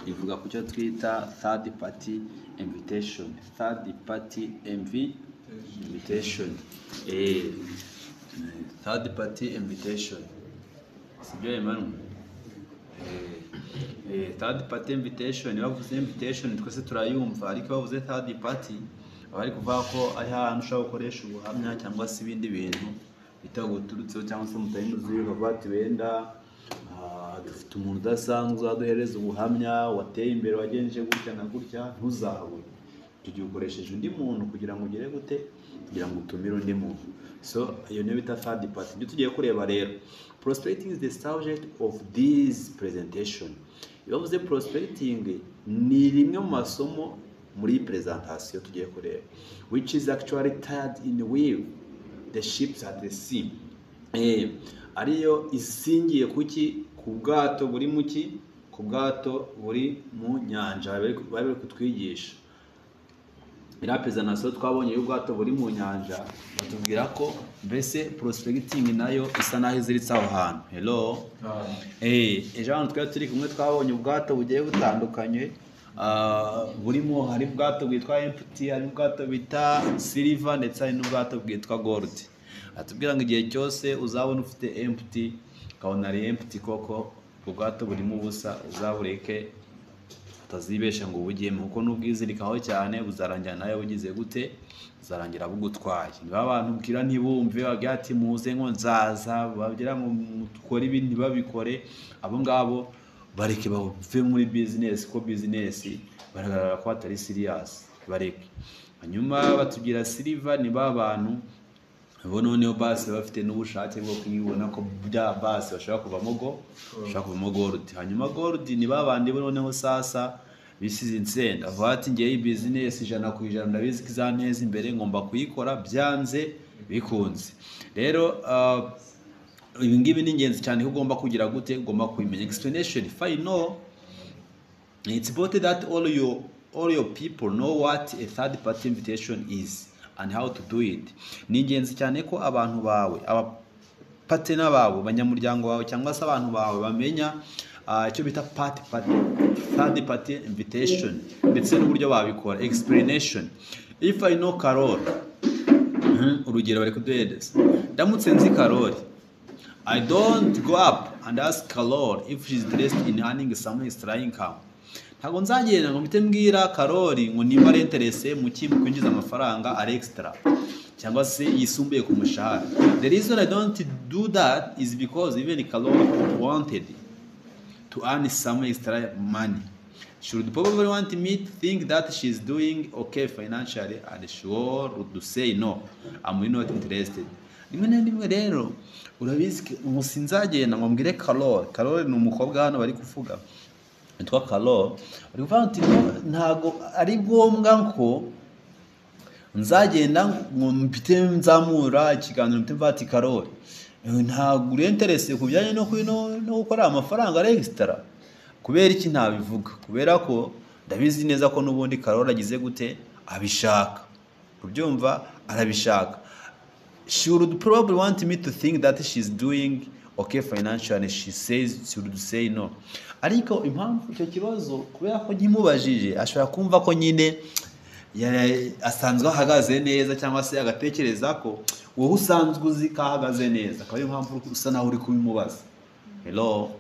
Ivuga ku cyo twita third party invitation. Third party invitation. Third party invitation, sibyo, Emmanuel? Third party invitation. Bavuze invitation twese turayumva, ariko bavuze third party baba bari kuvuga ko ari ahantu ushobora gukoresha ubuhamya cyangwa se ibindi bintu bitaguturutseho, cyangwa se mutari muzi, ukavuga ati wenda dufite umuntu udasanzwe uzaduhereza ubuhamya, wateye imbere, wagenje gutya na gutya. Ntuzahabure. Icyo gihe ukoresheje undi muntu kugira ngo ugere gute? Kugira ngo utumire undi muntu. So iyo niyo bita third party. Ibyo tugiye kureba rero, prospecting is the subject of this presentation. Iyo bavuze prospecting, ni rimwe mu masomo muri iyi presentation tugiye kureba, which is actually tied in with the ships at the sea, ariyo isingiye kuki? Ku bwato buri mu ki? Ku bwato buri mu nyanja. Bari kutwigisha iriya presentation twabonye y'ubwato buri mu nyanja, batubwira ko mbese prospecting nayo isa naho iziritse aho hantu. Hello? Ejo hano twari turi kumwe, twabonye ubwato bugiye butandukanye, burimo hari ubwato bwitwa empty, hari ubwato bita silver, ndetse hari n'ubwato bwitwa gold. Atubwira ngo igihe cyose uzabona ufite empty, ukabona ari empty koko, ubwo bwato burimo ubusa, uzabureke, utazibesha ngo ubugiyemo, kuko n'ubwizirikaho cyane buzarangira nawe bugize gute? Buzarangira bugutwaye. Niba abantu ubwira ntibumve, bagira ati muze ngo nzaza, bagira ngo dukore ibi ntibabikore, abo ngabo bareke bave muri business, ko business baragaragara ko batari serious, bareke. Hanyuma batubwira silver, ni ba bantu bo noneho basi bafite n'ubushake bwo kuyibona, ko bya basi bashobora kuvamo gold. Hanyuma gold ni ba bandi bo noneho sasa bisize insenda, avuga ati ngewe iyi business 100% ndabizi ko izanteza imbere, ngomba kuyikora byanze bikunze. Rero ibi ngibi ni ingenzi cyane ko ugomba kugira gute? Ugomba kubimenya. Explanation: if I know, it's important that all your people know what a third party invitation is and how to do it. Ni ingenzi cyane ko abantu bawe, abapartner bawe, abanyamuryango bawe, cyangwa se abantu bawe bamenya icyo bita third party invitation ndetse n'uburyo babikora. Explanation: if I know Carol, urugero bari kuduhereza, ndamutse nzi Carol, I don't go up and ask Carol if she's interested in earning some extra income. Ntabwo nzagenda ngo mpite mbwira Karori ngo nimba ari interested mu ki? Mu kwinjiza amafaranga ari extra cyangwa se yisumbuye ku mushahara. The reason I don't do that is because even Karori wanted to earn some extra money, she would probably want me to think that she's doing okay financially, and she would say, "No, I'm not interested." Rimwe na rimwe rero urabizi ngo sinzagenda ngo mbwire Karori. Karori ni umukobwa hano bari kuvuga witwa Karori. Bari kuvuga ati no, ntago ari ngombwa ko nzagenda ngo mpite nzamura ikiganiro, mpite mvuga ati "Karori, ntabwo uri interested ku bijyanye no gukora amafaranga ari extra?" Kubera iki ntabivuga? Kubera ko ndabizi neza ko n'ubundi Karori agize gute? Abishaka. Kubyumva, arabishaka. She would probably want me to think that she's doing okay financially. She says she would say no. Ariko impamvu icyo kibazo, kubera ko nkimubajije ashobora kumva ko nyine asanzwe ahagaze neza, cyangwa se agatekereza ko wowe usanzwe uzi ko ahagaze neza, akaba ariyo mpamvu usa naho uri kubimubaza. Hello?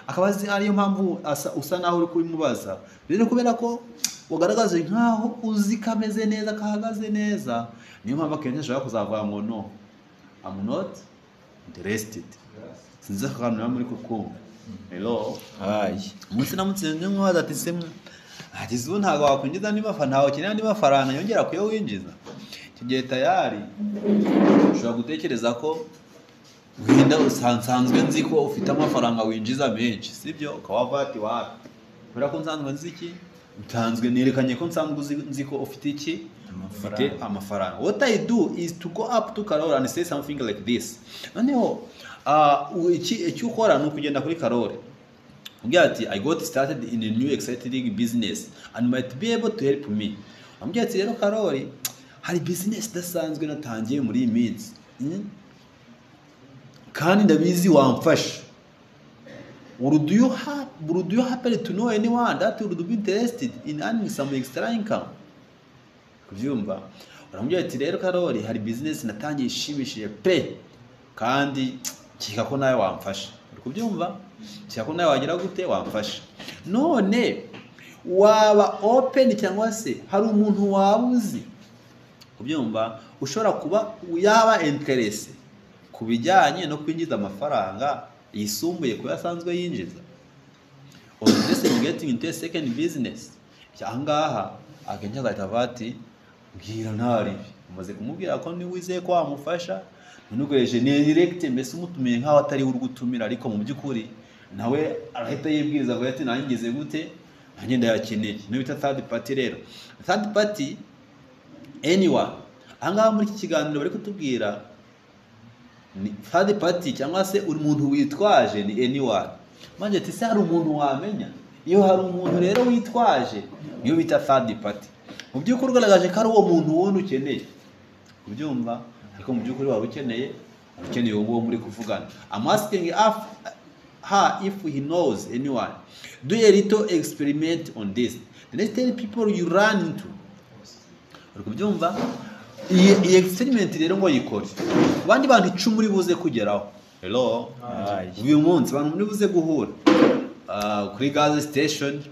Akaba azi ariyo mpamvu usa naho uri kubimubaza. Rero kubera ko ugaragaje nkaho uzi ko ameze neza, ko ahagaze neza, niyo mpamvu akenshi ashobora kuzavuga ngo "No, I'm not interested." Sinzi akantu niba muri kukumva. Hello? Hayi. Umunsi namutse nkabaza ati semwe ati ubu ntabwo wakwinjiza andi mafaranga, ntawe ukenera andi mafaranga yongera kuyo winjiza. Icyo gihe tayari ushobora gutekereza ko wenda nsanzwe nzi ko ufite amafaranga winjiza menshi, sibyo? Ukaba wavuga ati wapi, kubera ko nsanzwe nzi iki? Nsanzwe nerekanye ko nsanzwe nzi ko ufite iki? Ufite amafaranga. What I do is to go up to Karori and say something like this. Noneho icyo ukora ni ukugenda kuri Karori umbwira ati "I got started in a new exciting business and might be able to help me." Ambwira ati rero Karori, hari business idasanzwe natangiye muri iyi minsi, Kandi ndabizi wamfasha. Would you happen to know anyone that would be interested in earning some extra income? Kubyumva, uramubwira ati: "Rero Karori, hari business natangiye ishimishije pe, kandi nkeka ko nawe wamfasha." Uri kubyumva? "Nkeka ko nawe wagira gute, wamfasha. None waba open cyangwa se hari umuntu waba uzi, kubyumva, ushobora kuba yaba interested ku bijyanye no kwinjiza amafaranga yisumbuye ku yo asanzwe yinjiza, or interested in getting into a second business?" Ahangaha akenshi azahita avuga ati: "Mbwira ntaribi." Umaze kumubwira ko niba wizeye ko wamufasha, none ukoresheje ni direct, mbese umutumiye nk'aho atari we uri gutumira, ariko mu by'ukuri nawe arahita yibwiriza avuga ati: "Nanjye ngeze gute, nanjye ndayakeneye." Niyo bita third party. Rero third party, anyone. Ahangaha muri iki kiganiro bari kutubwira ni third party cyangwa se umuntu witwaje ni anyone. Manje ati: "Se hari umuntu wamenya?" Iyo hari umuntu rero witwaje, niyo bita third party. Mu by'ukuri ugaragaje ko ari uwo muntu wundi ukeneye, kubyumva, ariko mu by'ukuri waba ukeneye uwo nguwo muri kuvugana. I'm asking her if he knows anyone. Do a little experiment on this. The next 10 people you run into. Uri kubyumva? Iyi experiment rero ngo yikore ku bandi bantu 10 uri buze kugeraho. Hello? Uyu munsi abantu muri buze guhura kuri gas station,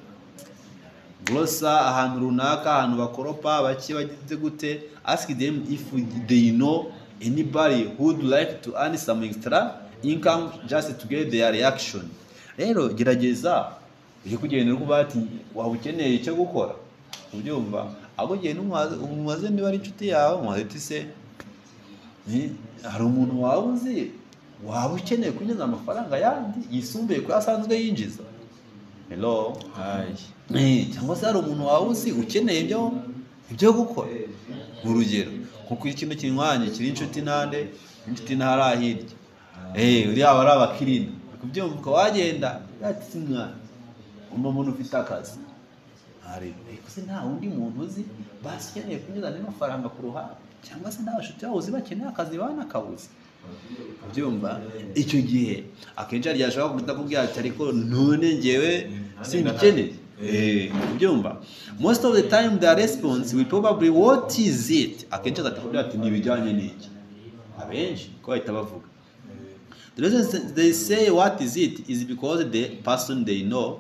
grocer, ahantu runaka, ahantu bakoropa, baki bagize gute, ask them if they know anybody who would like to earn some extra income, just to get their reaction. Rero gerageza ujye kugenda uri kuvuga ati: "Waba ukeneye icyo gukora?" Ubyumva? Ahubwo ugenda umubaze niba ari inshuti yawe, umubaze uti: "Se hari umuntu waba uzi waba ukeneye kwinjiza amafaranga yandi yisumbuye ku yo asanzwe yinjiza?" Hello? Cyangwa se hari umuntu waba uzi ukeneye ibyo gukora? Urugero, nko kuri kino kinywanye kiri inshuti nande, inshuti ntara hirya, uriya aba ari abakirina. Uri kubyumva? Ukaba wagenda ati: "Si mwana, umuntu ufite akazi hari, ariko se nta wundi muntu uzi basi ukeneye kwinjiza andi mafaranga ku ruhande, cyangwa se nta bashuti bawe uzi bakeneye akazi banakabuze?" Ubyumva? Icyo gihe akenshi hari igihe ashobora guhita akubwira ati: "Ariko none njyewe simbikeneye." Ubyumva? Most of the time the response will probably: "What is it?" Akenshi azahita akubwira ati: "Ni ibijyanye n'iki?" Abenshi ko bahita bavuga. The reason they say "What is it?" is because the person they know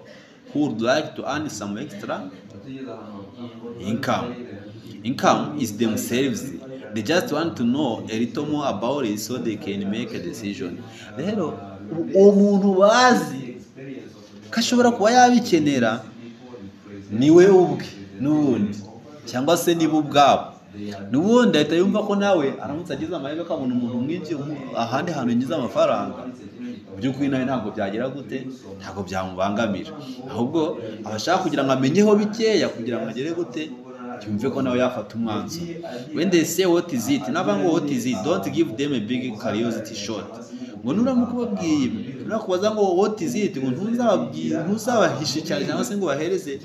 who would like to earn some extra income is themselves. They just want to know a little more about it so they can make a decision. Rero uwo muntu bazi ko ashobora kuba yabikenera ni we ubwe n'ubundi, cyangwa se nibo ubwabo n'ubundi. Ahita yumva ko nawe aramutse agize amahirwe akabona umuntu mwinshi ahandi hantu yinjiza amafaranga, mu by'ukuri nawe ntabwo byagira gute, ntabwo byamubangamira. Ahubwo aba ashaka kugira ngo amenyeho bikeya kugira ngo agere gute, yumve ko nawe yafata umwanzuro. When they say "What is it?", nava ngo "What is it?", don't give them a big curiosity shot. Ngo nuramuka ubabwiye, nurakubaza ngo "What is it?", ngo ntuzababwire, ntuzabahishe cyane cyangwa se ngo bahereze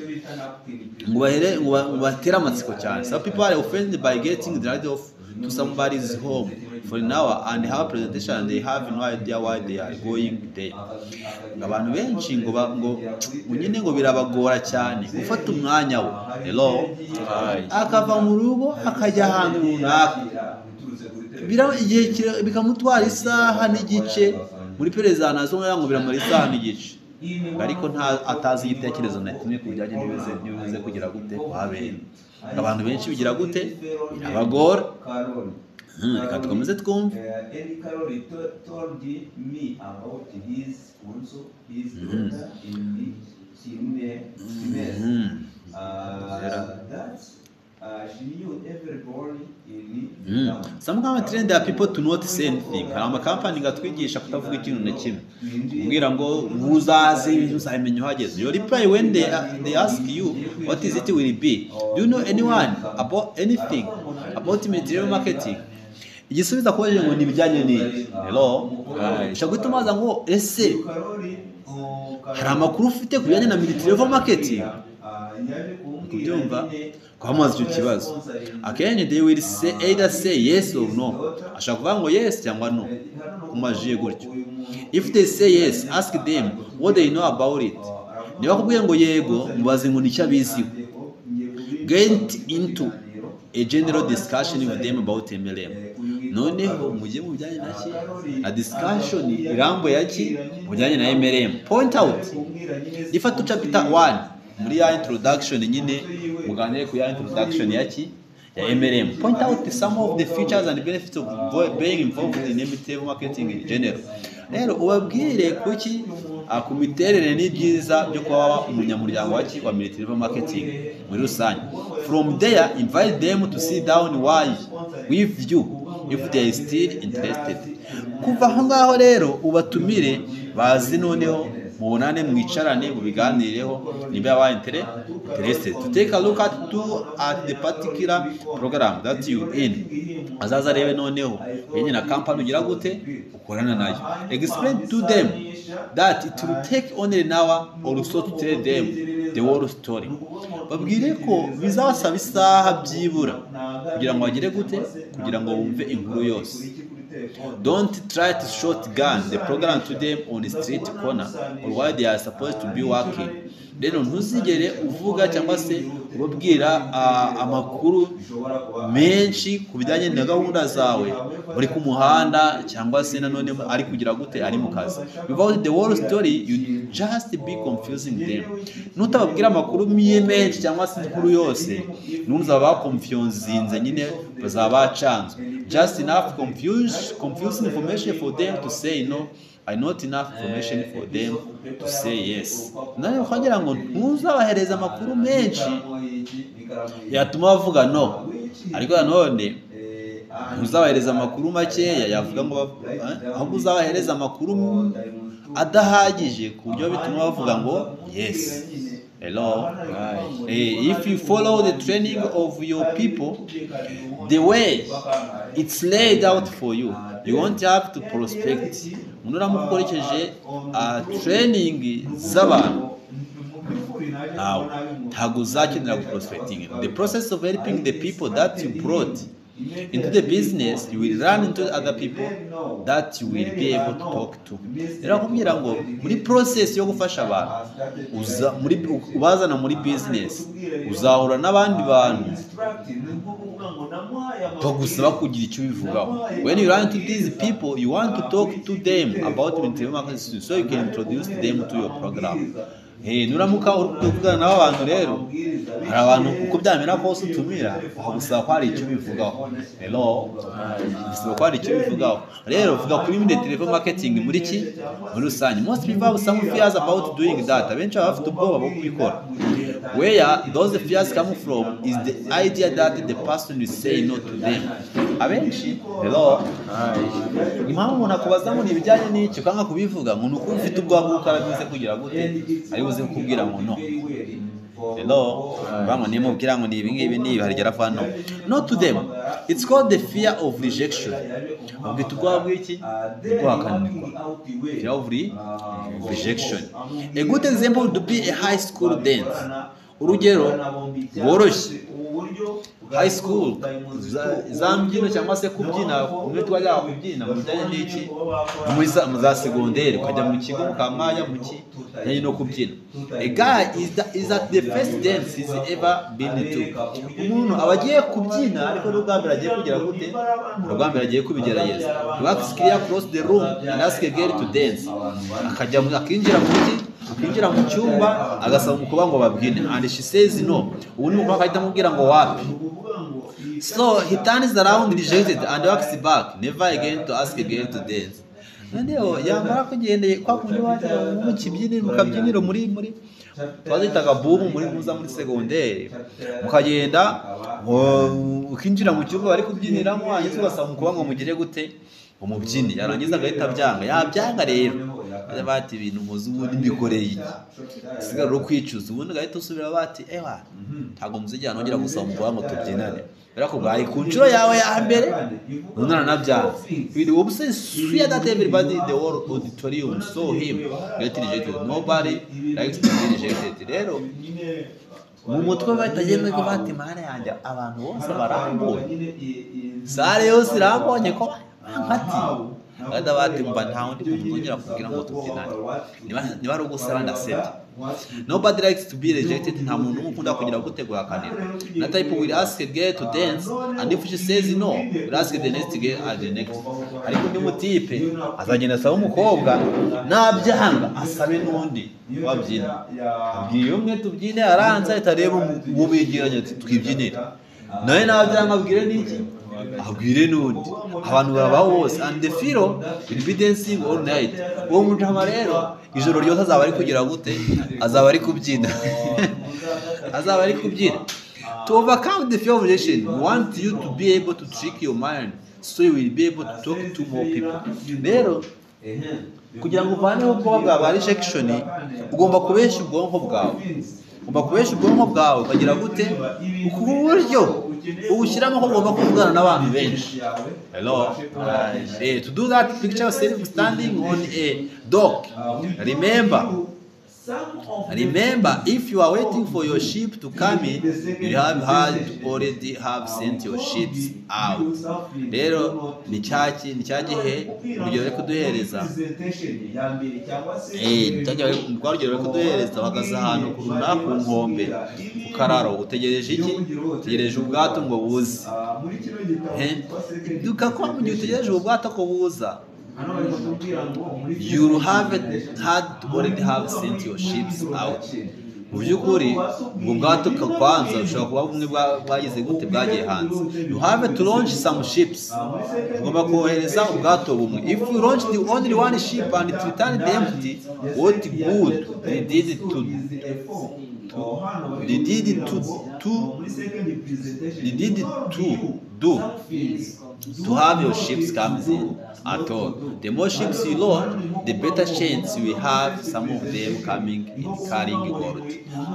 ngo bahere ngo batere amatsiko cyane. Some people are offended by getting dragged off to somebody's home for an hour and have a presentation and they have no idea why they are going there. Ngo abantu benshi ngo nyine ngo birabagora cyane gufata umwanya we, hello, akava mu rugo akajya ahantu runaka, igihe bikamutwara isaha n'igice muri presentation, ngo biramara isaha n'igice, ariko nta atazi igitekerezo na kimwe ku bijyanye n'ibize kugira gute, kuhabera. Ngo abantu benshi bigira gute, birabagora. Reka dukomeze twumve. Eddie Karoli told me about his also his daughter in the Chines. That she knew everybody in the town. Some company train their people to not say anything. Hari amakampani ngatwigisha kutavuga ikintu na kimwe, kubwira ngo uzaze uzabimenya uhageze. Your reply when they ask you "What is it?" will be: "Do you know anyone about anything about multi-level marketing?" Igisubizo akubajije ngo ni ibijyanye n'iki, hello, ushobora guhita umubaza ngo: "Ese hari amakuru ufite ku bijyanye na multi-level marketing?" Kubyumva kwamubaza icyo kibazo, akenshi they will say either say yes or no. Ashobora kuvuga ngo yes cyangwa no kumajiye gutyo. If they say yes, ask them what they know about it. Niba akubwiye ngo yego, mubaze ngo nicyo abiziho. Get into a general discussion with them about MLM. Noneho mujye mu bijyanye na ki, na discussion irambuye ya ki, mu bijyanye na MLM. Point out, ifata chapter 1 muri ya introduction nyine, muganire ku ya introduction ya ki, ya MLM. Point out some of the features and benefits of being involved in MLM marketing in general. Rero ubabwire kuki ku miterere n'ibyiza byo kuba waba umunyamuryango wa ki, wa multi-level marketing muri rusange. From there, invite them to sit down why with you if they are still interested. Kuva aho ngaho rero ubatumire bazi, noneho mubonane, mwicarane, mubiganireho niba yabaye interested to take a look at the particular program that you in. Azaza arebe noneho yenye na company ugira gute, ukorana nayo. Explain to them that it will take only an hour or so to tell them the whole story. Babwire ko bizabasaba isaha byibura kugira ngo bagere gute, kugira ngo bumve inkuru yose. Don't try to shotgun the program to them on the street corner or while they are supposed to be working. Rero ntuzigere uvuga cyangwa se ubabwira amakuru menshi ku bijyanye na gahunda zawe uri ku muhanda cyangwa se nanone ari kugira gute, ari mu kazi. Without the whole story, you just be confusing them. Nutababwira amakuru menshi cyangwa se inkuru yose, n'uzaba baconfusinze nyine, bazaba bacanzwe. Just enough confusing information for them to say no and not enough information for them to say yes. Nawe ukagira ngo ntuzabahereza amakuru menshi yatuma bavuga no, ariko nanone ntuzabahereza amakuru makeya yavuga ngo ahubwo uzabahereza amakuru adahagije ku buryo bituma bavuga ngo yes. Hello. If you follow the training of your people the way it's laid out for you, you won't have to prospect. Nuramuka ukoresheje training z'abantu ntawe, ntabwo uzakenera guprospecting. The process of helping the people that you brought into the business, you will run into other people that you will be able to talk to. Rero akubwira ngo muri process yo gufasha abantu uza muri ubazana muri business, uzahura n'abandi bantu bagusaba kugira icyo ubivugaho. When you run into these people, you want to talk to them about multi-level marketing so you can introduce them to your program. Nuramuka uri kuvugana n'abo bantu rero, hari abantu uko byamera kose utumira bakagusaba ko hari icyo ubivugaho. Hello, bisaba ko hari icyo ubivugaho. Rero vuga kuri multi-level marketing muri ki, muri rusange. Most people have some fears about doing that. Abenshi baba bafite ubwoba bwo kubikora. Where those fears come from is the idea that the person will say no to them. Abenshi, hello, impamvu umuntu akubaza ngo ni ibijyanye n'iki ukanga kubivuga, ngo ni uko ufite ubwoba bw'uko arabibuze kugira gute, ari buze kukubwira ngo no. Hello, bamwe nimubwira ngo ni ibi ngibi ni ibi, hari igihe arava no. No to them. It's called the fear of rejection. Babwita ubwoba bw'iki? Guhakanirwa. Fear of rejection. A good example would be a high school dance. Urugero rworoshye, high school za mbyino cyangwa se kubyina, umwe twajyaga kubyina mu bijyanye n'iki, muri mu za segonderi, ukajya mu kigo mukaba mwajya mu ki bijyanye no kubyina. A guy is at the first dance he's ever been to. Umuntu aba agiye kubyina ariko n'ubwa mbere agiye kugira gute, ubwa mbere agiye kubigerageza. He walks clear across the room and ask a girl to dance. Akajya akinjira mu ki, akinjira mu cyumba agasaba umukobwa ngo babyine, and she says no. Ubu ni umukobwa akahita amubwira ngo wapi. So he turns around rejected and walks back, never again to ask a girl to dance. Noneho yamara kugenda kwa kundi wajya mu kibyiniro, mu kabyiniro muri twazitaga bumu muri muza muri segonderi, mukagenda ukinjira mu cyumba bari kubyiniramo, hanyuma ugasaba umukobwa ngo mugire gute, umubyini, yarangiza agahita abyanga. Yabyanga rero bati ibintu muzi ubundi mbikoreye iki, usigara uri kwicuza, ubundi ugahita usubira bati ewa ntabwo muzigera nongera gusaba umukobwa ngo tubyinane, kubera ko bwari ku nshuro yawe ya mbere none aranabyanze. With the fear that everybody in the whole auditorium saw him get rejected. Nobody likes to be rejected. Rero Mu mutwe batagenda ko bati mana yanjye, abantu bose barambonye, salle yose irambonye ko bankati. Bagahita bati mba nta wundi muntu uzongera kubwira ngo tubyinane, niba ari uguseba ndasebye. Nobody likes to be rejected. Nta muntu n'umwe ukunda kugira gute? Guhakanira. Na type will ask a girl to dance, and if she says no, will ask the next girl and the next. Ariko undi mutipe azagenda asaba umukobwa, nabyanga asabe n'undi wabyina. Abwiye umwe tubyine aranze, ahita areba uwo begeranye ati twibyinire nawe, nabyanga abwire n'iki? Abwire n'undi. Abantu barabaho bose, and the fellow will be dancing all night. Uwo mujama rero ijoro ryose azaba ari kugira gute? Azaba ari kubyina, azaba ari kubyina. To overcome the fear of rejection, we want you to be able to trick your mind so you will be able to talk to more people. Rero kugira ngo uvaneho ubwoba bwa ba rejection, ugomba kubeshya ubwonko bwawe, ugomba kubeshya ubwonko bwawe ukagira gute? Ku buryo uwushyiramo ko ugomba kuvugana n'abantu benshi. Hello. To do that, picture yourself standing on a dock. Remember, if you are waiting for your ship to come in, you have had already have sent your ships out. Rero ni cya gihe urugero bari kuduhereza, ni cya gihe rwa rugero bari kuduhereza, bahagaze ahantu ku runaka ku nkombe, ku kararo, utegereje iki? Utegereje ubwato ngo buze. Duka ko mu gihe utegereje ubu bwato ko buza, you have had already have sent your ships out. Mu by'ukuri ubwo bwato kwanza bushobora kuba bumwe bwagize gute? Bwagiye hanze. You have to launch some ships, ugomba kohereza ubwato bumwe. If you launch the only one ship and it returned empty, what good did it to did it to do to have your ships comes in at all? The more ships you load, the better chance you will have some of them coming in carrying gold.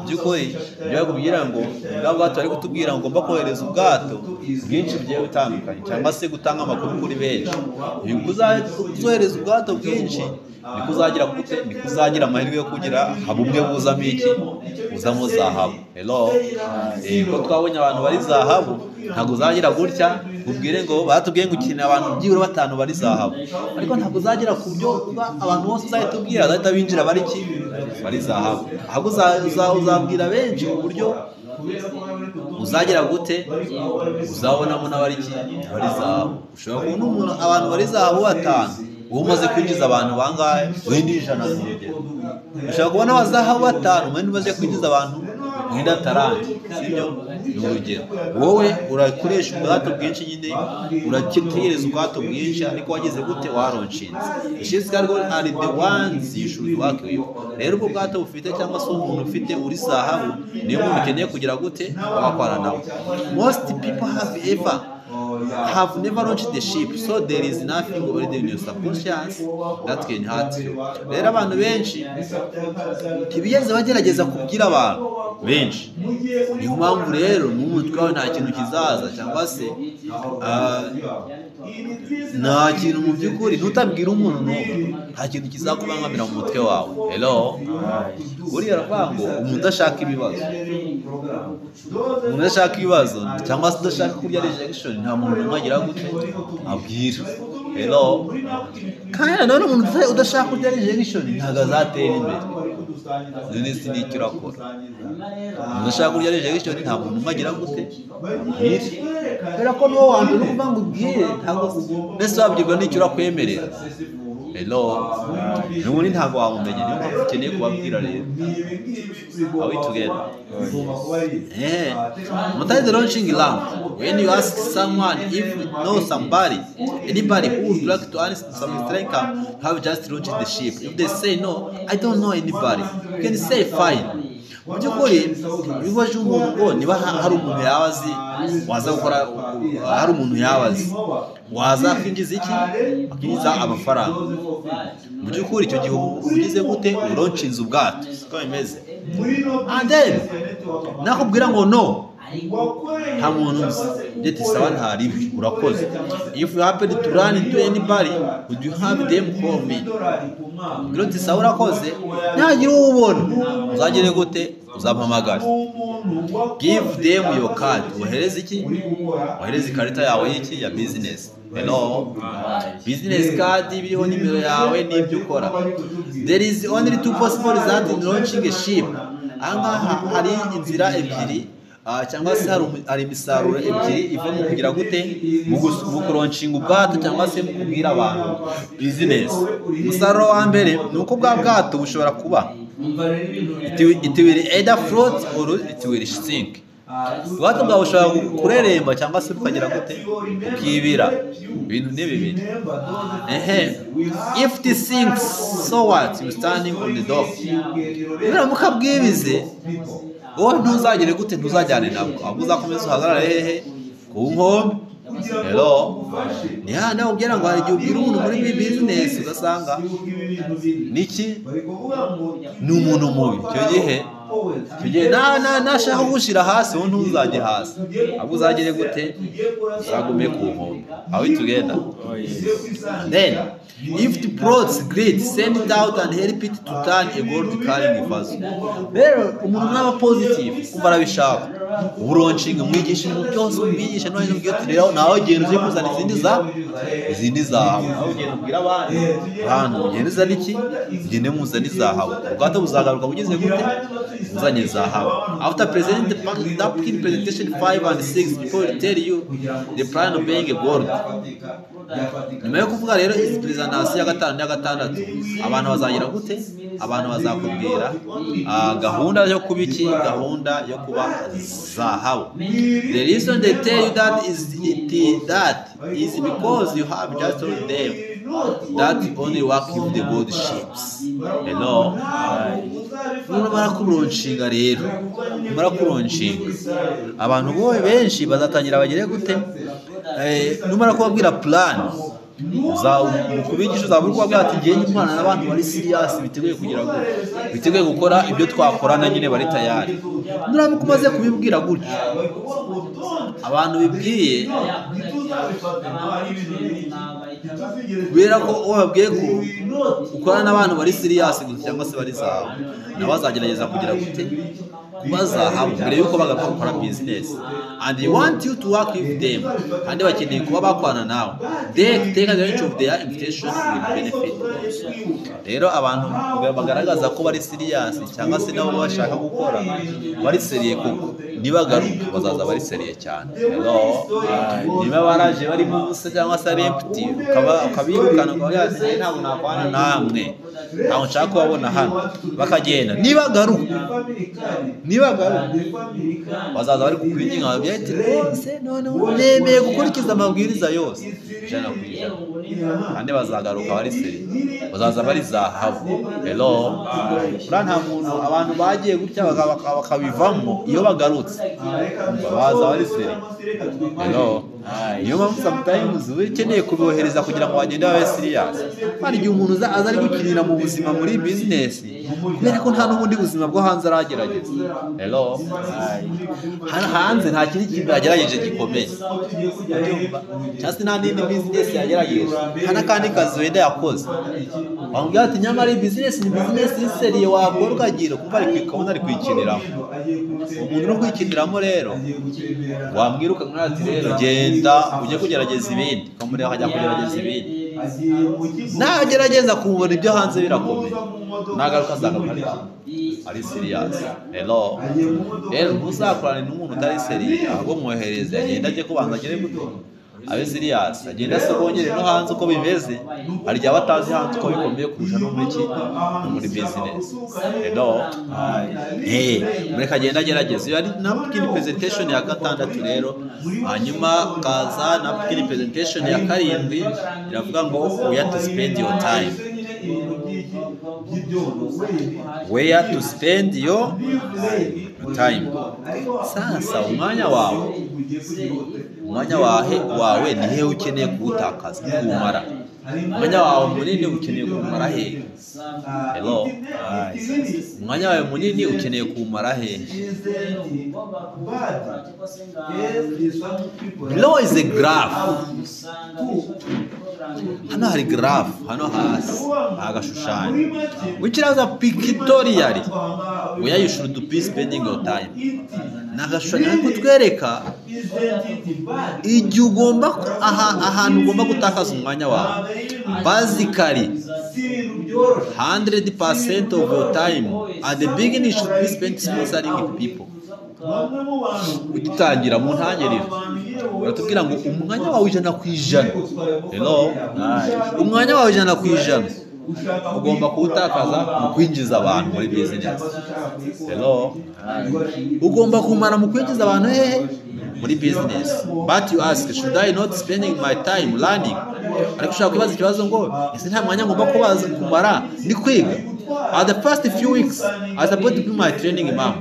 By'ukuri ibyo bakubwira ngo bwa bwato bari kutubwira ngo ugomba kohereza ubwato bwinshi bugiye butandukanye, cyangwa se gutanga amakuru kuri benshi. Uko uzohereza ubwato bwinshi, niko uzagira gute? Niko uzagira amahirwe yo kugira bumwe buzamo iki? Buzamo zahabu. Hello. Ko twabonye abantu bari zahabu, ntabwo uzagira gutya ubwire ngo batubwiye ngo ukeneye abantu byibura batanu bari zahabu, ariko ntabwo uzagera ku byo abantu bose uzahita ubwira bazahita binjira bari ki? Bari zahabu. Ahubwo uzabwira benshi ku buryo uzagira gute? Uzabonamo n'abari ki? Bari zahabu. Ushobora kubona umuntu abantu bari zahabu batanu, uba umaze kwinjiza abantu bangahe? Wenda 100 ni urugero. Ushobora kubona abazahabu batanu, wenda umaze kwinjiza abantu wenda 30, sibyo? Ni urugero. Wowe urakoresha ubwato bwinshi nyine, urategereza ubwato bwinshi, ariko wagize gute? Waronshinze. Ships cargo are the ones you should work with. Rero ubwo bwato bufite cyangwa se umuntu ufite uri zahabu niyo muntu ukeneye kugira gute? Wakorana nawe. Most people have never launched the ship, so there is nothing already in your subconscious that can hurt you. Rero abantu benshi ntibigeze bagerageza kubwira abantu benshi, niyo mpamvu rero mu mutwe wawe nta kintu kizaza, cyangwa se nta kintu mu by'ukuri ntutabwira umuntu n'umwe, nta kintu kizakubangamira mu mutwe wawe. Hello. Buriya aravuga ngo umuntu udashaka ibibazo cyangwa se udashaka kurya rejection, nta muntu n'umwe agira gute? Abwira. Hello. Kandi nanone umuntu udashaka kurya rejection ntabwo azatera imbere. None se ni icyo urakora? Umuntu udashaka kurya rejection nta muntu n'umwe agira gute? Abwira. Kubera ko n'uwo wa mbere uri kuvuga ngo ubwire, ntabwo mbese wabwirwa n'icyo urakwemerera. Hello. N'ubundi ntabwo wamumenya, niyo mpamvu ukeneye kubabwira rero. Are we together? Monetize the launching ramp. When you ask someone if you know somebody, anybody who would like to earn some extra income, you have just launched the ship. If they say no, I don't know anybody, you can say fine. Mu by'ukuri iyo ubajije umuntu ngo niba hari umuntu yaba azi waza gukora, hari umuntu yaba azi waza akinjiza iki? Akinjiza amafaranga, mu by'ukuri icyo gihe uba ugize gute? Uronshinze ubwato, siko bimeze? And then nakubwira ngo no Nta muntu nzi. Ndetse sawa, ntaribi, urakoze. If you happen to run into anybody, would you have them call me? Ubwira uti sawa, urakoze, ntagira uwo ubona uzagire gute? Uzampamagara. Give them your card. Wohereze iki? Wohereze ikarita yawe y'iki? Ya business. Hello, business card biriho nimero yawe n'ibyo ukora. There is only two possible results in launching a ship. Ahangaha hari inzira ebyiri, cyangwa se hari imisaruro ebyiri iva mu kugira gute? Mu kulaunchinga ubwato cyangwa se mu kubwira abantu business. Umusaruro wa mbere ni uko bwa bwato bushobora kuba, it will either float or it will sink. Ubwato bwawe bushobora kureremba cyangwa se bukagera gute? Bukibira. Ibintu ni bibiri. Ehe, if it sinks, so what? You standing on the dock. Nuramuka bwibize, wowe ntuzagere gute? Ntuzajyane nabwo, ahubwo uzakomeza uhagarare hehe? Ku nkombe. Hello, ni hano ubwira ngo hari igihe ubwira umuntu muri business ugasanga niki? Ni umuntu mubi. Icyo gihe nashaka kugushyira hasi, wowe ntuzajye hasi, ahubwo uzagere gute? Uzagume ku nkombe. Are we together? Then if it floats, great, send it out and help it to turn a gold carrying vessel. Rero umuntu naba positive, kumva arabishaka, ubu-launchinga, umwigisha ibintu byose, umwigisha none ubwira uti rero nawe genda uze kuzana izindi zahabu, nawe ugenda ubwira abandi bantu, ugenda uzana iki? Ugende muzane izahabu. Ubwato buzagaruka bugeze gute? Uzanye zahabu. After present the napkin presentation 5 and 6, people will tell you the plan of being a gold. Nyuma yo kuvuga rero izi presentation ya gatanu n'iya gatandatu, abantu bazagira gute? Abantu bazakubwira gahunda yo kuba iki? Gahunda yo kuba zahabu. The reason they tell you that is it that is because you have just told them that only work with the gold ships. Hello, numara kulaunchinga rero, numara kulaunchinga, abantu bowe benshi bazatangira bagere gute? Numara kubabwira plan, mu kubigisha uzaba uri kubabwira ati ngiye nkorana n'abantu bari serious, biteguye kugira ngo biteguye gukora ibyo twakorana nyine, bari tayari. Nuramuka umaze kubibwira gutyo abantu bibwiye, kubera ko uwo babwiye ko ukorana n'abantu bari serious gusa cyangwa se bari zahabu, nabo bazagerageza kugira gute? Kuba zahabu mbere y'uko bagaruka gukora business. And they want you to work with them, kandi bakeneye kuba bakorana nawe. They take advantage of their invitation will benefit also. Rero abantu bagaragaza ko bari serious cyangwa se nabo bashaka gukora, bari sérieux koko, nibagaruka bazaza bari sérieux cyane. Hello, niba baraje bari mu busa cyangwa se ari empty, ukabirukana, ukaba ati ntabwo nakwana namwe, ntabwo nshaka kubabona hano, bakagenda, nibagaruka bazaza bari kukwinginga, babwira ati rwose noneho nemeye gukurikiza amabwiriza yose 100%, kandi bazagaruka bari sérieux, bazaza bari zahabu. Hello, buriya nta muntu, abantu bagiye gutya bakabivamo, iyo bagarutse baza bari sérieux. Hello, niyo mpamvu sometimes uba ukeneye kubohereza kugira ngo bagende babe serious. Hari igihe umuntu aza ari gukinira mu buzima muri business, kubera ko nta n'ubundi buzima bwo hanze aragerageza. Hello, hano hanze nta kindi kintu yagerageje gikomeye, urabyumva? Cyangwa se nta n'indi business yagerageje, nta n'akandi kazi wenda yakoze. Wamubwira ati nyamara iyi business ni business sérieux wakora ukagira, kumva ari ukabona ari kuyikiniramo. Umuntu uri kwikiniramo rero, wamwiruka ati rero genda ujye kugerageza ibindi, ukamureba akajya kugerageza ibindi, nagerageza kubona ibyo hanze birakomeye, nagaruka azagaruka ari iki? Ari serious. Hello, rero ntuzakorane n'umuntu utari sérieux, ahubwo mwohereze agende ajye kubanza agere gute? Abe serious, agende asogongere no hanze uko bimeze. Hari igihe aba atazi hanze uko bikomeye kurusha no muri ki? No muri business. Hello, mureke agende agerageza. Iyo ari napkin presentation ya gatandatu rero. Hanyuma kaza napkin presentation ya karindwi, iravuga ngo where to spend your time. Where to spend your time. Sasa umwanya wawe Umwanya wawe ni hehe ukeneye kuwutakaza, kuwumara? Umwanya wawe munini ukeneye kuwumara hehe? Hello? Umwanya wawe munini ukeneye kuwumara hehe? Below is a graph. Hano hari graph, hano hasi agashushanyo, which is a pictorially where you should be spending your time. Ni agashushanyo kari kutwereka igihe ugomba, ahantu ugomba gutakaza umwanya wawe. Basically, 100% of your time at the beginning should be spent sponsoring people. Ugitangira mu ntangiriro baratubwira ngo umwanya wawe 100%, hello, umwanya wawe 100% ugomba kuwutakaza mu kwinjiza abantu muri business. Hello, ugomba kumara mu kwinjiza abantu hehe? Muri business. But you ask, should I not spending my time learning? Ariko ushobora kwibaza ikibazo ngo ese nta mwanya ngomba kubaza kumara ndi kwiga? At the first few weeks, I supposed to do my training mom.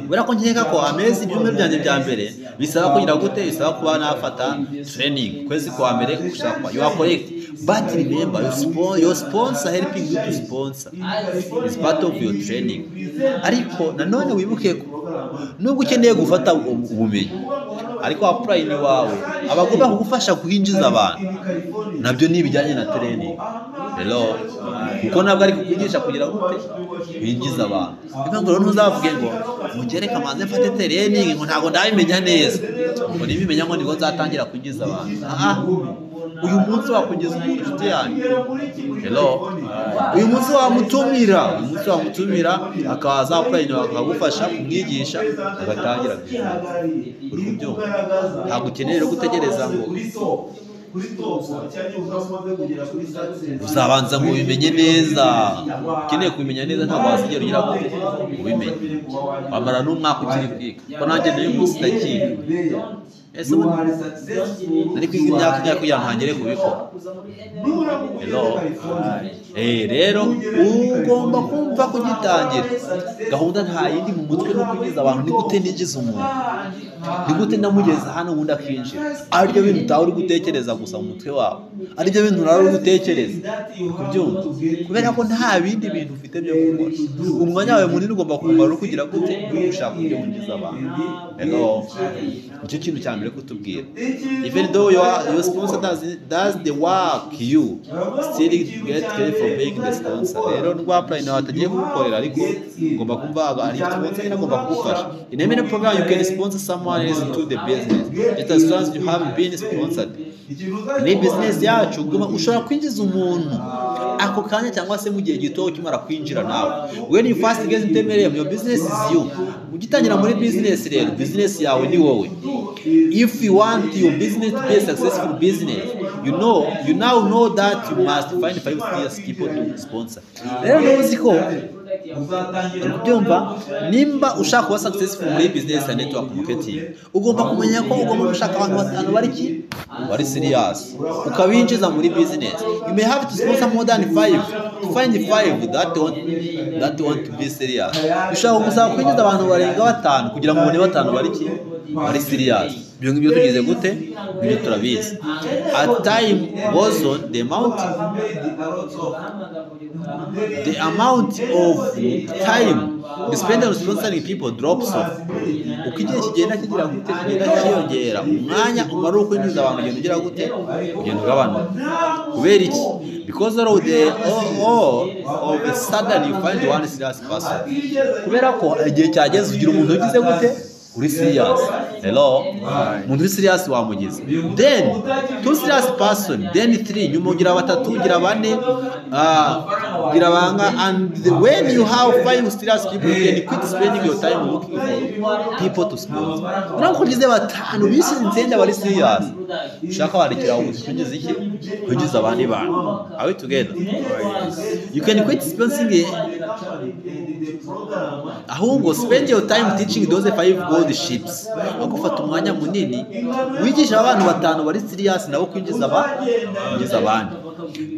Kubera ko nkeka ko amezi ibyumweru byanjye bya mbere bisaba kugira gute, bisaba kuba nafata training kwezi kwa mbere gushaka. You are correct, but remember your sponsor helping you to sponsor is part of your training. Ariko nanone wibuke ko nubwo ukeneye gufata ubumenyi, ariko upline wawe abagomba kugufasha kwinjiza abantu, nabyo ni ibijyanye na training. Hello, kuko ntabwo ari kukwigisha kugira gute kwinjiza abantu. Niyo mpamvu rero ntuzavuge ngo mugere kamanze mfate training ngo ntabwo ndabimenya neza, ngo nibimenya ngo nibwo nzatangira kwinjiza abantu. Uyu munsi wakwinjiza umuntu inshuti yanyu. Hello, uyu munsi wamutumira, uyu munsi wamutumira akaza upline akagufasha kumwigisha agatangira business. Uri kubyumva? Ntabwo ukeneye rero gutegereza ngo uzabanza ngo ubimenye neza. Ukeneye kubimenya neza, ntabwo wazigera ugira gute ubimenye, wamara n'umwaka ukiri kwiga. Ko nanjye n'uyu munsi ndakiga, ese nari kwiga imyaka ingahe kugira ngo ntangire kubikora? Hello, rero ugomba kumva kugitangira. Gahunda nta yindi mu mutwe no kwinjiza abantu. Ni gute ninjiza umuntu? Ni gute ndamugeza hano ubundi akinjira? Aribyo bintu utawe uri gutekereza gusa mu mutwe wawe, aribyo bintu urawe uri gutekereza kubyumva, kubera ko nta bindi bintu ufite byo gukora. Umwanya wawe munini ugomba kumara uri kugira gute, uri gushaka uburyo winjiza abantu. Hello, nicyo kintu cya mbere kutubwira. Even though your sponsor does the work, you still get credit for being the sponsor. Rero nubwo upline wawe atagiye kugukorera, ariko ugomba kumva ari sponsor nyine agomba kugufasha. In any program you can sponsor someone else into the business, just as long as you have been sponsored. Ni business yacu ushobora kwinjiza umuntu ako kanya cyangwa se mu gihe gito ukimara kwinjira nawe. When you first get into MLM, your business is you. Ugitangira muri business rero, business yawe ni wowe. If you want your business to be a successful business, you now know that you must find 5 serious people to sponsor. Rero uzi ko kubyumva, nimba ushaka kuba successful muri business ya network marketing, ugomba kumenya ko ugomba gushaka abantu batanu bari bari serious, ukabinjiza muri business. You may have to sponsor more than 5 to find 5 that want to be serious. Ushaka gusaba kwinjiza abantu barenga batanu kugira ngo ubone batanu bari serious. Ibyo ngibyo tugize gute? Ibyo turabizi. At time goes on, the amount of time you spend on sponsoring people drops off. Uko igihe kigenda kigira gute, kigenda cyiyongera, umwanya umara uko kwinjiza abantu ugenda ugira gute, ugenda ugabanuka. Kubera iki? Because all of a sudden you find one serious person. Kubera ko igihe cyageze ugira umuntu ugize gute, uri serious. Hello, umuntu uri serious wamugize. Then 2 serious person, then 3, nyuma ugira batatu, ugira bane, ugira banga. And when you have 5 serious people, you can quit spending your time looking for people to sponsor. Urabona ko ugize batanu bisize insenda bari serious, ushaka warekera kwinjiza iki, kwinjiza abandi bantu. Are we together? You can quit sponsoring. Ahubwo spend your time teaching those 5 gold ships. Agufata umwanya munini wigisha abantu batanu bari serious nabo kwinjiza abandi.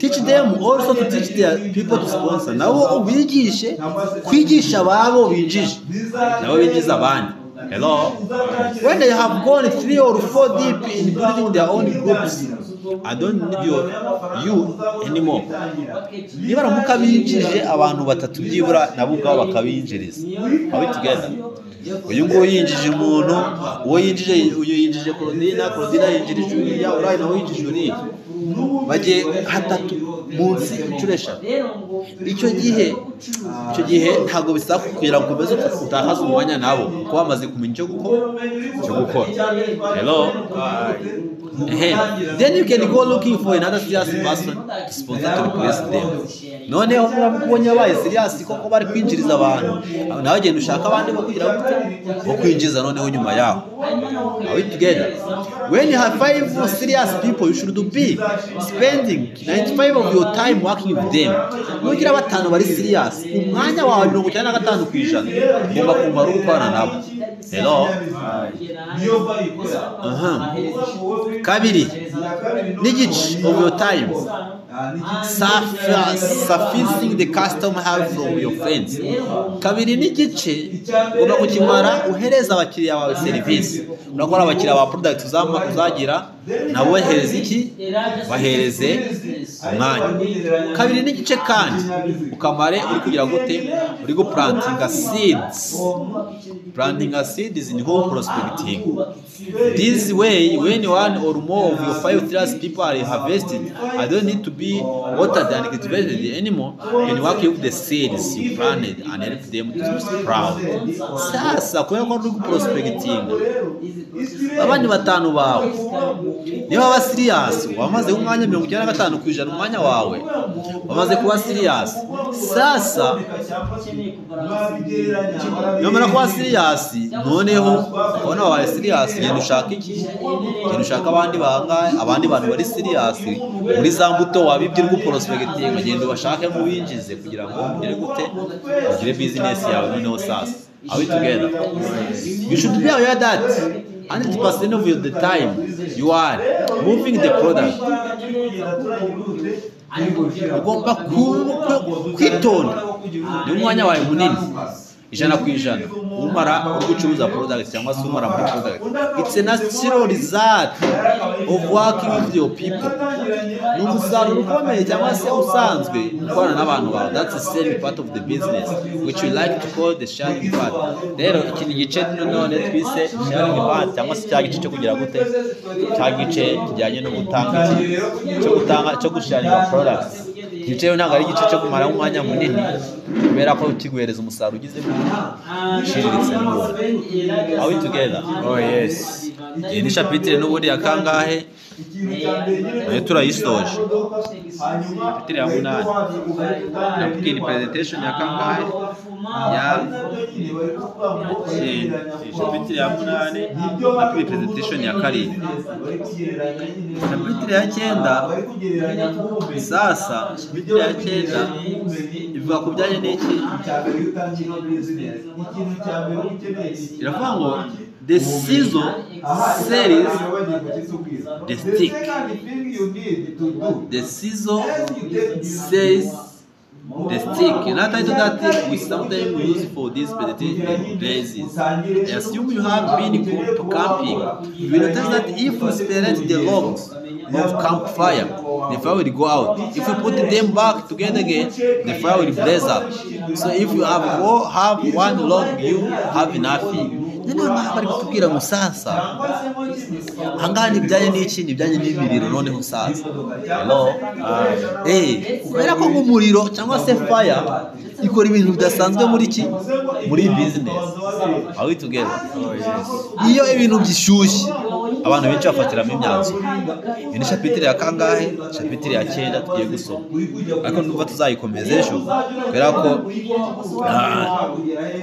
Teach them also to teach their people to sponsor. Nabo ubigishe kwigisha ababo binjije nabo binjiza abandi. Hello? When they have gone 3 or 4 deep in building their own groups, I don't need you anymore. Niba baramuka binjije abantu batatu byibura, nabo ubwabo bakabinjiriza. Are we together? Uyu nguyu yinjije umuntu, uwo yinjije, uyu yinjije Claudina, Claudina yinjirije uriya, uriya nawe yinjije uriya. Bagiye hatatu munsi inshuro 3. Icyo gihe ntabwo bisaba kugira ngo ukomeze utakaze umwanya nabo, kuko bamaze kumenya icyo gukora. Hello? Ehe. Then you can go looking for another serious person to sponsor to replace them. Noneho murabonye abaye serious koko bari kwinjiriza abantu, nawe genda ushaka abandi bo kugira gute, bo kwinjiza noneho nyuma yaho. Are we together? When you have 5 serious people, you should be spending 95 of your time working with them. Nugira batanu bari serious, umwanya wawe 95% ugomba kumara uri gukorana nabo. Hello? Aha. 2.5 of your time servicing the customer have from your friends. 2.5 ugomba kukimara uhereza abakiriya bawe serivisi. Urakora abakiriya ba product uzagira, nabo bahereza iki? Bahereze umwanya. 2.5 kandi ukamare uri kugira gute? Uri guplantinga seeds. Planting seeds ni nko prospecting. This way, when one or more of your 5 serious people are harvested, I don't need to be watered and cultivated anymore. You can work with the seeds you planted and help them to sprout. Sasa, kubera ko uri prospecting, abandi batanu bawe niba baba serious, wamaze umwanya 95% umwanya wawe wamaze kuba serious. Sasa nyamara kuba serious, noneho ukabona wabaye serious, genda ushaka iki? Genda ushaka abandi bangahe, abandi bantu bari serious muri za mbuto wabibye uri guprospecting, genda ubashake mubinjize kugira ngo ugere gute, ugire business yawe noneho. Sasa, are we together? You should be aware that 100% of the time you are moving the product. Ugomba kwitonda, ni umwanya wawe munini 100% umara uri gucuruza product cyangwa se umara muri product. It's a natural result of working with your people. Ni umusaruro ukomeye cyangwa se usanzwe gukorana n'abantu bawe. That's the selling part of the business, which we like to call the sharing part. Rero iki ni igice none twise sharing part, cyangwa se cya gice cyo kugira gute, cya gice kijyanye no gutanga iki, cyo gutanga, cyo gusharinga products. Igice rero ntabwo ari igice cyo kumara umwanya munini, kubera ko kiguhereza umusaruro ugize uciriritse n'ubundi. Are we together? Oh yes. Iyi ni chapitre n'ubundi ya kangahe? Nayo turayisoje, chapitre ya 8. Nakubwiye ni presentation ya kangahe? Ya chapitre ya 8, nakubwiye presentation ya 7. Chapitre ya 9 sasa, chapitre ya 9 ivuga ku bijyanye n'iki? Iravuga ngo "The sizzle sells the stick." The sizzle sells the stick. Another title that we sometimes use for this presentation basis. I assume you have been camping. You will notice that if you separate the logs of campfire, the fire will go out. If you put them back together again, the fire will blaze up. So if you have one log, you have nothing. Noneho ngaha bari kutubwira ngo sasa ahangaha ni ibijyanye n'iki? Ni ibijyanye n'imiriro. Noneho sasa, hello, kubera ko nk'umuriro cyangwa se fire ikora ibintu bidasanzwe muri ki, muri business. Are we together? Iyo ibintu bishyushye, abantu benshi bafatiramo imyanzuro. Iyi ni chapitre ya kangahe? Chapitre ya 9 tugiye gusoma, ariko ndumva tuzayikomeza ejo, kubera ko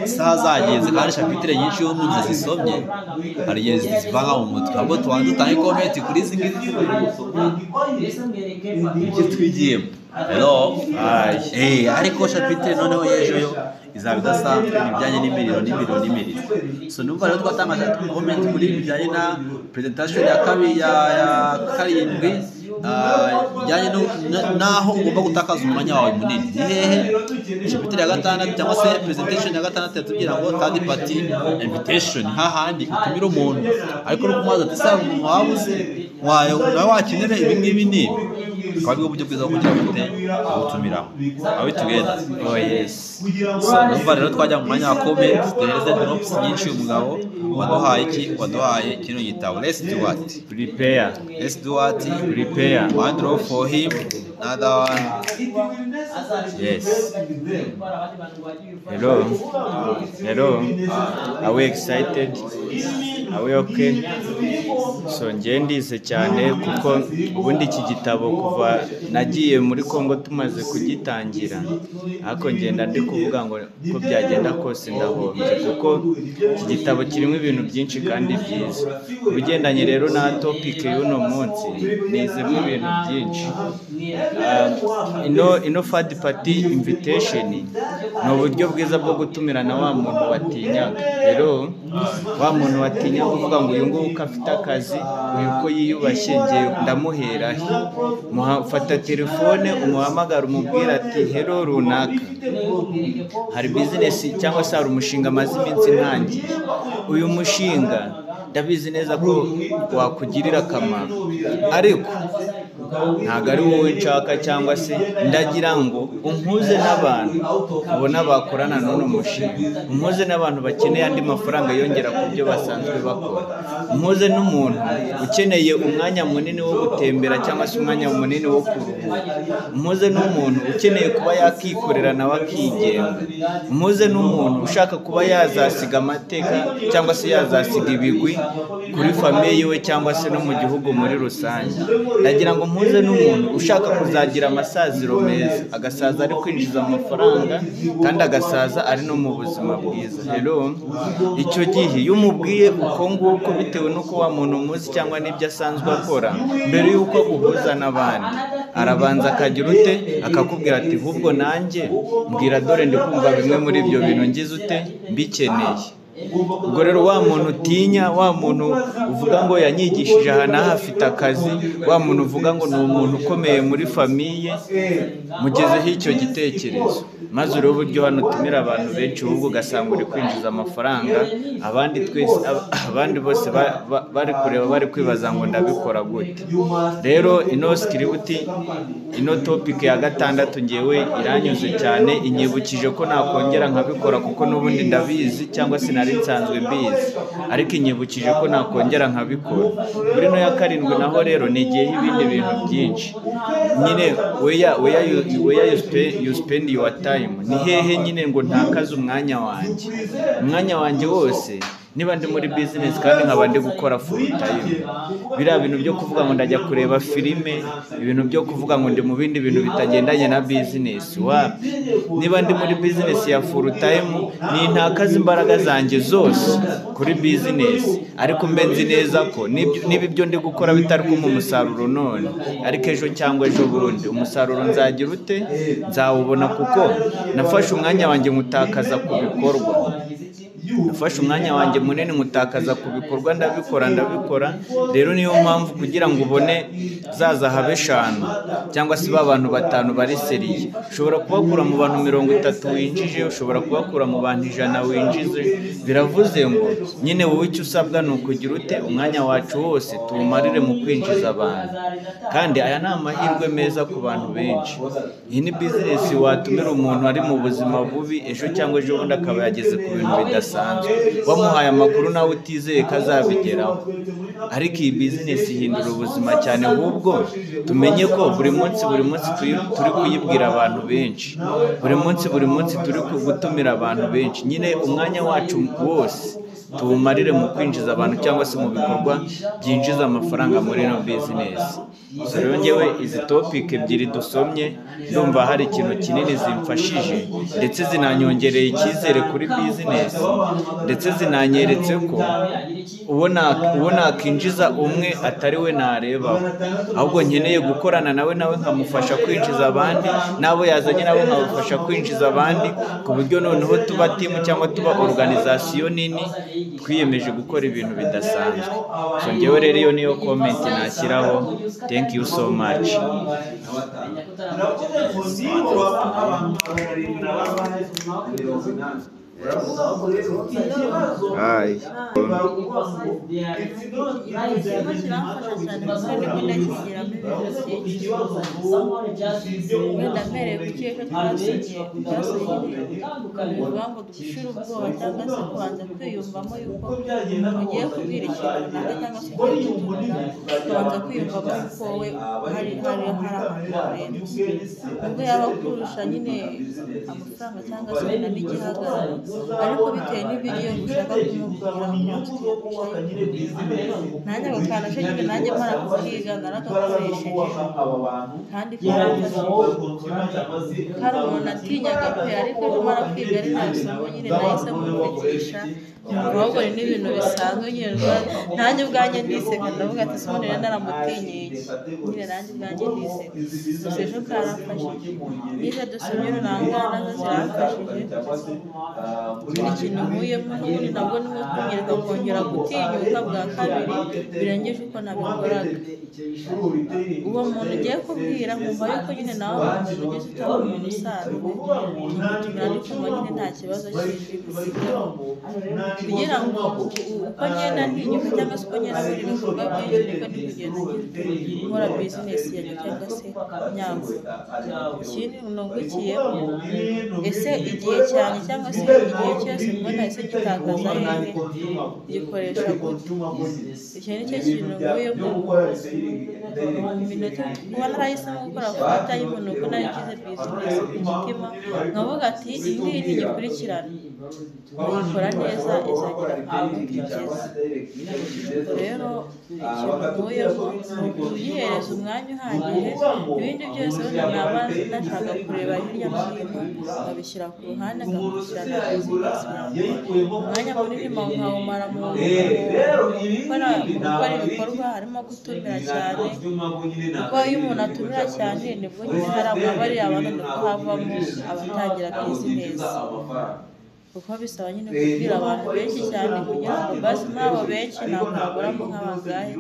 isaha zageze, kandi chapitre nyinshi iyo umuntu azisomye hari igihe zivanga mu mutwe. Ahubwo tubanza dutange comment kuri izi ngizi tugiye gusoma, ibyo twigiyemo. Hello? Ariko chapitre noneho y'ejo yo izaba idasanzwe, ni ibijyanye n'imiriro, n'imiriro, n'imiriro. So numva rero twatanga comment kuri ibi bijyanye na presentation ya kabiri, ya 7. Bijyanye n'aho ugomba gutakaza umwanya wawe munini ni hehe? Chapitre ya gatandatu cyangwa se presentation ya gatandatu yatubwira ngo third party invitation, hahandi utumira umuntu ariko no kumubaza ati: "Saba umuntu wabuze wawe nawe wakenera ibi ngibi", ni akaba aribwo buryo bwiza bwo kugira ngo ute gutumiraho. Are we together? Oh yes. So numva rero twajya mu mwanya wa comment, duhereze drops nyinshi uyu mugabo waduhaye iki, waduhaye kino gitabo. Let's do what? Prepare. Let's do what? Prepare. One drop for him, another one. Yes. Hello, hello. Are we excited? Are we okay? So njye ndize cyane, kuko ubundi iki gitabo kuva nagiye muri Congo tumaze kugitangira, ariko ngenda ndi kuvuga ngo uko byagenda kose ndahombye, kuko iki gitabo kirimo ibintu byinshi kandi byiza. Ku bigendanye rero na topic y'uno munsi, nizemo ibintu byinshi. Ino third party invitation ni uburyo bwiza bwo gutumira na wa muntu watinyaga. Rero wa muntu watinyaga uvuga ngo uyu nguyu uko afite akazi, uyu uko yiyubashye, ngiye ndamuhera he? Fata telefone umuhamagare, umubwire ati: "Hello runaka, hari business cyangwa se hari umushinga maze iminsi ntangiye. Uyu mushinga ndabizi neza ko wakugirira akamaro, ariko ntabwo ari wowe nshaka, cyangwa se ndagira ngo umpuze n'abantu ubona bakorana n'uno mushinga, umpuze n'abantu bakeneye andi mafaranga yongera ku byo basanzwe bakora, umpuze n'umuntu ukeneye umwanya munini wo gutembera cyangwa se umwanya munini wo kuruhuka, umpuze n'umuntu ukeneye kuba yakikorera nawe akigenga, umpuze n'umuntu ushaka kuba yazasiga amateka cyangwa se yazasiga ibigwi kuri famille yiwe cyangwa se no mu gihugu muri rusange. Ndagira ngo mpuze n'umuntu ushaka kuzagira amasaziro meza, agasaza ari kwinjiza amafaranga kandi agasaza ari no mu buzima bwiza." Rero icyo gihe iyo umubwiye uko nguko, bitewe n'uko wa muntu umuzi cyangwa n'ibyo asanzwe akora, mbere y'uko aguhuza n'abandi arabanza akagira ute? Akakubwira ati: "Ahubwo nanjye mbwira, dore ndi kumva bimwe muri ibyo bintu ngize ute, mbikeneye." Ubwo rero wa muntu utinya, wa muntu uvuga ngo yanyigishije aha n'aha, afite akazi, wa muntu uvuga ngo ni umuntu ukomeye muri famille, mugezeho icyo gitekerezo, maze urebe uburyo hano utumira abantu benshi, ahubwo ugasanga uri kwinjiza amafaranga. Abandi twese, abandi bose bari kureba, bari kwibaza ngo ndabikora gute? Rero ino script, ino topic ya gatandatu, ngewe iranyuze cyane, inyibukije ko nakongera nkabikora, kuko n'ubundi ndabizi cyangwa se nari nsanzwe mbizi, ariko inyibukije ko nakongera nkabikora. Muri no ya karindwi naho rero nigiyeho ibindi bintu byinshi nyine. Where you spend your time, ni hehe nyine ngo ntakaze umwanya wanjye, umwanya wanjye wose niba ndi muri business kandi nkaba ndi gukora full time? Biriya bintu byo kuvuga ngo ndajya kureba filime, ibintu byo kuvuga ngo ndi mu bindi bintu bitagendanye na business, wapi. Niba ndi muri business ya full time, nintakaza imbaraga zanjye zose kuri business, ariko mbe nzi neza ko niba ibyo ndi gukora bitari kumpa umusaruro none, ariko ejo cyangwa ejo bundi umusaruro nzagira ute? Nzawubona, kuko nafashe umwanya wanjye nkutakaza ku bikorwa, nafashe umwanya wanjye munini nkutakaza ku bikorwa, ndabikora, ndabikora. Rero niyo mpamvu kugira ngo ubone za zahabu eshanu cyangwa se ba bantu batanu bari sérieux, ushobora kubakura mu bantu 30 winjije, ushobora kubakura mu bantu 100 winjize. Biravuze ngo nyine wowe icyo usabwa ni ukugira ute? Umwanya wacu wose tuwumarire mu kwinjiza abantu. Kandi aya ni amahirwe meza ku bantu benshi. Iyi ni business watumira umuntu ari mu buzima bubi, ejo cyangwa ejo bundi akaba yageze ku bintu bidasanzwe, wamuhaye amakuru nawe utizeye ko azabigeraho. Ariko iyi business ihindura ubuzima cyane. Ahubwo tumenye ko buri munsi, buri munsi turi kuyibwira abantu benshi, buri munsi, buri munsi turi gutumira abantu benshi. Nyine umwanya wacu wose tuwumarire mu kwinjiza abantu cyangwa se mu bikorwa byinjiza amafaranga muri ino business. So rero ngewe izi topic ebyiri dusomye, ndumva hari ikintu kinini zimfashije, ndetse zinanyongereye icyizere kuri business, ndetse zinanyeretse ko uwo nakinjiza umwe atari we narebaho, ahubwo nkeneye gukorana nawe, nawe nkamufasha kwinjiza abandi, n'abo yazanye nabo nkabafasha kwinjiza abandi, ku buryo noneho tuba team cyangwa tuba organization nini twiyemeje gukora ibintu bidasanzwe. So ngewe rero iyo niyo comment nashyiraho. Thank. Thank you so much. Hi. Ikigo kiramfasha cyane kuko ndimo ndakigiramo ibintu byinshi. Wenda mpereye ku cyo ejo twasuye nyine bivuga ngo dushire ubwoba cyangwa se kubanza kwiyumvamo yuko umuntu ugiye kubwira ikintu runaka cyangwa se ugiye gutumira, ukabanza kwiyumvamo yuko wowe hari ahantu urenze, ubwo yaba akurusha nyine amafaranga cyangwa se wenda n'igihagararo, ariko bitewe n'ibyo ugiye gushaka kumubwira ukabanza ukiyumvisha. Nanjye ako kantu ejo nyine nanjye mara kukiga naragakoresheje kandi karamfashije. Hari umuntu atinyaga pe, ariko ejo mara kwiga ririya somo nyine nahise mumvugisha, ahubwo ni n'ibintu bisanzwe nyine nanjye ubwanjye ndiseka, ndavuga ati ese ubundi nari naramutinyeye iki? Nyine nanjye ubwanjye ndiseka. Gusa ejo karamfashije, nize dusomye runaka nazo ziramfashije. Ikindi kintu nkuyemo n'ubundi nabwo ni nko kunyereka kongera gutinyuka bwa kabiri birengeje uko nabikoraga. Uwo muntu ugiye kubwira nkumva yuko nyine nawe ari umuntu ugeze utari umuntu usanzwe, nkamutumira ndi kumva nyine nta kibazo kindi mufiteho, kugira ngo uko ngenda ntinyuka cyangwa se uko ngenda nkora ibikorwa byinshi niko ndi kugenda nkora bizinesi yanjye cyangwa se nyagura. Ikindi nungukiyemo, ese igihe cyanjye cyangwa se igihe cyose mbona ese gitakaza hehe, gikoresha gute? Icyo ni cyo kintu nkuyemo. Iminota kuba narahisemo gukora full time ni uko nari nshyize bizinesi ku mutima, nkavuga ati iyi ngiyi nigikurikirana nayikora neza izagera ku bintu igeze. Ubwo rero ikintu nkuyemo ni ukuyihereza umwanya uhagije, ibindi byose wenda naba nashaka kureba hirya no hino nkabishyira ku ruhande ngakurikirana bizinesi yanjye. Umwanya munini nkawumara mu gukora ibikorwa harimo gutumira cyane, kuko iyo umuntu atumira cyane nibwo nyine hari bariya bantu nibwo havamo abatangira bizinesi, kuko bisaba nyine kubwira abantu benshi cyane kugira ngo basi muri abo benshi ntabwo waburamo nk'abangahe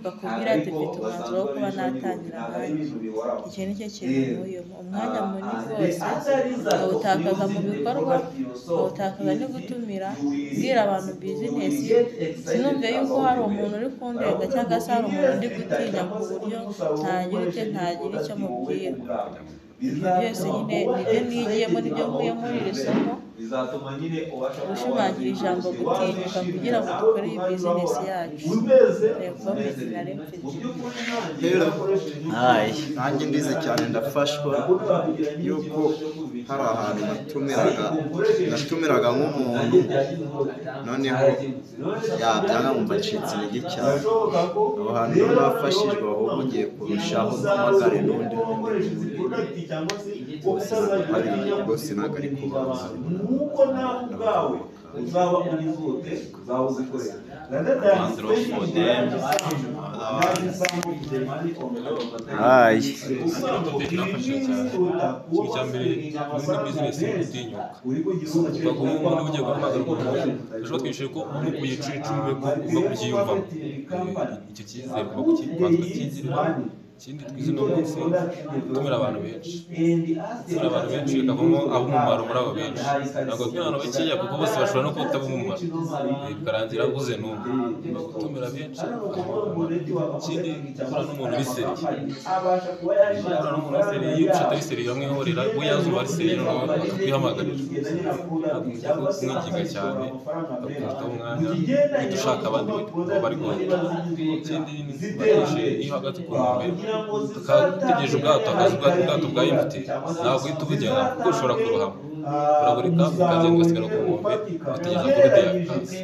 bakubwira ati mfite umwanzuro wo kuba natangira nanjye. Icyo ni cyo kintu nkuyemo. Umwanya munini wose nkawutakaza mu bikorwa, nkawutakaza no gutumira, mbwira abantu bizinesi, sinumve yuko hari umuntu uri kundenga cyangwa se hari umuntu ndi gutinya ku buryo ntagira icyo ntagira icyo mubwira. Ibyo byose nyine nibyo nigiyemo, nibyo nkuye muri iri somo, gushimangira ijambo gutinyuka kugira ngo dukore iyi bizinesi yacu. Rekomezi nari mfite. Hi. Nanjye ndize cyane, ndafashwa yuko hari ahantu natumiraga nk'umuntu, noneho yabyanga nkumva ncitse intege cyane. Aho hantu rero nafashijwe, ahubwo ngiye kurushaho mpamagare n'undi rwose ntabwo ari kubanza. Hi. Birafashije cyane. Ikintu cya mbere muri bizinesi ni ugutinyuka. Uvuga ko umuntu ugiye guhamagara umuntu ejo batwishyuye ko umukuye inshuro icumi ugomba kubyiyumvamo. Icyo cyizere ugomba kubanza ukacyigirira. Ikindi twize uno munsi, gutumira abantu benshi. Gutumira abantu benshi bikavamo ab'umumaro muri abo benshi. Ntabwo gutumira abantu bakeya kuko bose bashobora no kutaba umumaro. Bikarangira uguze n'umwe. Ugomba gutumira benshi bakavamo ab'umumaro. Ikindi guhura n'umuntu uri seriye. Guhura n'umuntu uri seriye, iyo atari seriye uramwihorera, we yazumva ari seriye noneho akakwihamagarira. Ntabwo mujya kumwinginga cyane, akagutaho umwanya, uhita ushaka abandi bari guhita. Ikindi ni iyo uhagaze ku nkombe, utegereje ubwato, hakaza ubwato bwa MT, ntabwo uhita ubugenda kuko ushobora kurohama. Urabureka ukagenda ugasigara ku nkombe, ugategereza gurude yawe ikaza.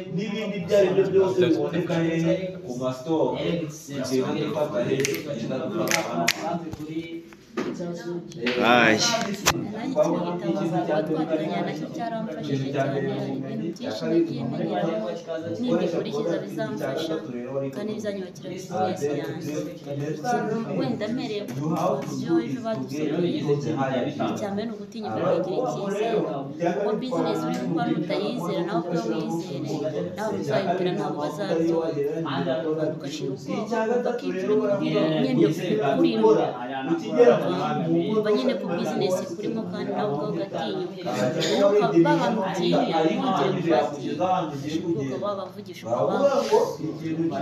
Bye. Nanjye kino gitabo kuba twaganira nacyo cyaramfashije cyane. Hari ibintu byinshi nagiye menyeramo nibikurikiza bizamfasha kandi bizanyubakira bizinesi yanjye. Ikintu wenda mpereye ku byo ejo badusomeye, icya mbere ni ugutinyuka ukagira icyizere, kuko bizinesi uri gukora nutayizera nawe ubwawe wiyizere, nawe uzayibwira ntabwo bazabyumva. Ubanza ugashira ubwoba, ukumva ko ibyo uri kuvuga nyine ukurimo, wumva nyine ko bizinesi ikurimo kandi nawe ubwawe ugatinyuka. Wowe ba bantu utinya ntugire kubatinya, ushira ubwoba wabavugisha ukabaha.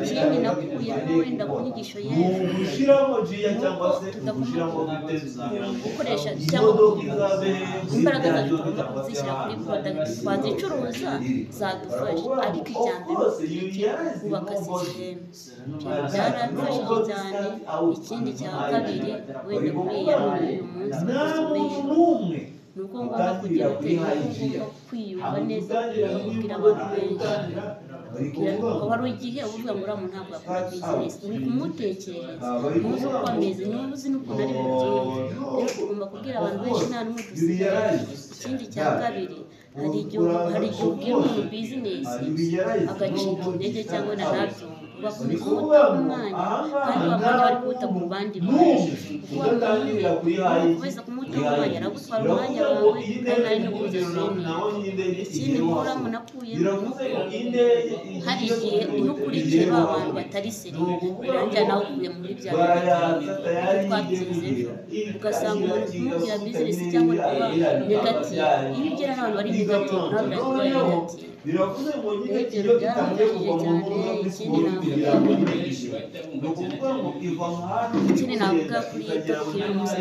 Ikindi nakuyemo wenda ku nyigisho y'ejo ni uko tutagomba gukoresha cyangwa imbaraga zacu tugomba kuzishyira kuri product twazicuruza zadufasha, ariko icya mbere ni kubaka sisiteme. Byaramfashije cyane. Ikindi cya kabiri wenda kuri iya none uyu munsi badusomeye ni uko ngomba kugira ute, ni uko ngomba kwiyumva neza kubwira abantu benshi. Wari igihe uvuga ngo uriya muntu ntabwo yakora bizinesi, uri kumutekerereza, ntuzi uko ameze, ntuzi n'ukuntu ari bubyumve. Rero tugomba kubwira abantu benshi nta n'umwe dusigaye. Ikindi cya kabiri, hari igihe ubwira umuntu bizinesi agacika intege cyangwa na ntabyumve, ugakomeza kumutaha umwanya kandi wa mwanya wari kuwuta ku bandi bantu, kuko wa muntu ukomeza kumutaha umwanya aragutwara umwanya wawe kandi ari no kuza seni. Ikindi nkuramo nakuyemo ni uko hari igihe iyo ukurikiye ba bantu batari seriye birangira nawe uvuye muri bya bintu twabyize ejo, ugasanga umuntu kumubwira bizinesi cyangwa ari kuba negative. Iyo ugera n'abantu bari negative nawe birangira ubaye negative. Rero ibyo byaramfashije cyane. Ikindi navuga kuri iyi topic y'uyu munsi.